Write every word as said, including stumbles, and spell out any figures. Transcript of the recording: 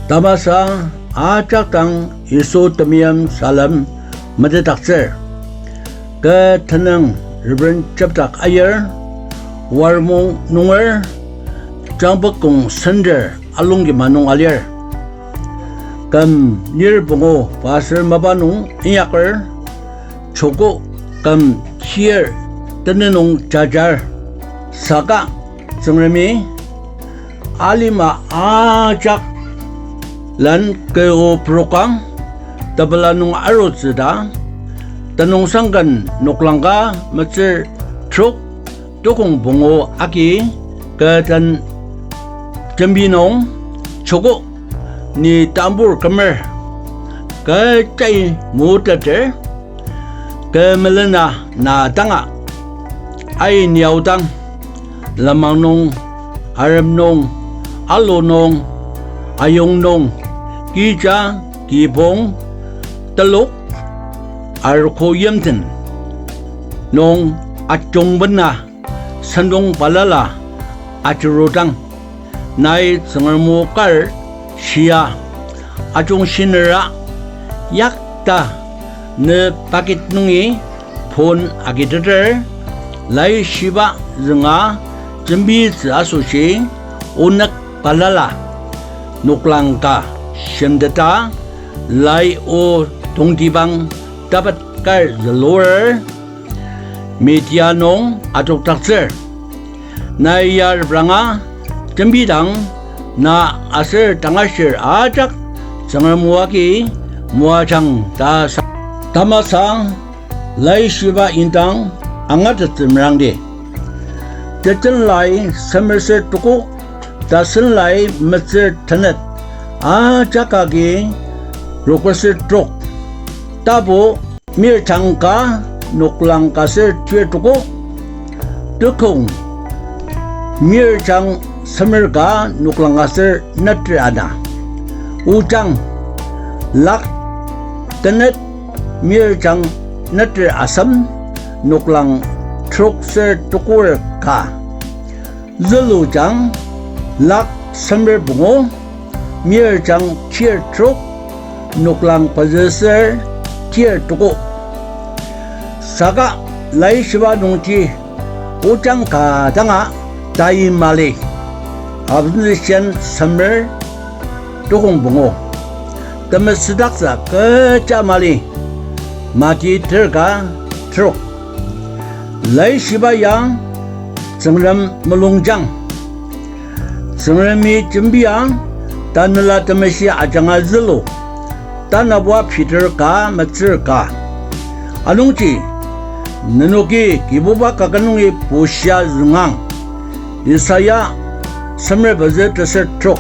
Tamasa ajak dang Yisu temeim salem metetdaktsür. Kü tenüng Reverend Jepdak Aier, Waromung nunger, Jangpekong Center Alongkima nung alir. Küm nir pungu pastor mapa nung inyaker, joko küm shir tenüng nung jajar. Saka Tsüngremi alima ajak lan kü o prokang tepela nung arutsü ta, tenüngsangken noklang ka metsür trok tukong pungu agi kü den jembi nung, joko ni tambur kümer kü tai nguteter, kü melena na danga, ai niaodang, lenmang nung, arem nung, alu nung, ayong nung, kija, kibong, telok, arogo yimten nung ajungbena sentong balala ajurudang, nai Tsüngrem o kar shia ajungshinera yakta ne packet nungi phone agiteter, laishiba zünga jembitsü asoshi onük balala noklang ka shimteta, lai o tongtibang tapet kar zülur media nung adokdaktsür. Nai ya repranga jembidang na aser tangashir ajak Tsüngrem o agi moajang ta sa-, tamasa laishiba indang angatettsü merangdi. Tetenlai semer ser tuko, tasenlai metsür tenet, ajak agi rokser trok. Tapu mirjang ka noklang ka ser tir tuko, tukong mirjang semer ka noklang ka ser neter ana. Ojang lak tenet mirjang neter asem noklang trok ser tukur ka. Zülujang lak semer pungu, mirjang tir trok, noklang pezü ser tir tuko. Saka laishiba nungji ojang ka danga tai mali. Abentsüshian semer tukong pungu. Temesüdaktsü kecha mali. Mati ter ka trok. Laishiba ya Tsüngrem mulungjang. Tsüngremi jembia Tanela Temeshi ajanga zülu, tanabua Peter ka metsür ka. Anungji, nenoki Kibuba kaket nungi bushia züngang. Isaiah semer pezü teser trok.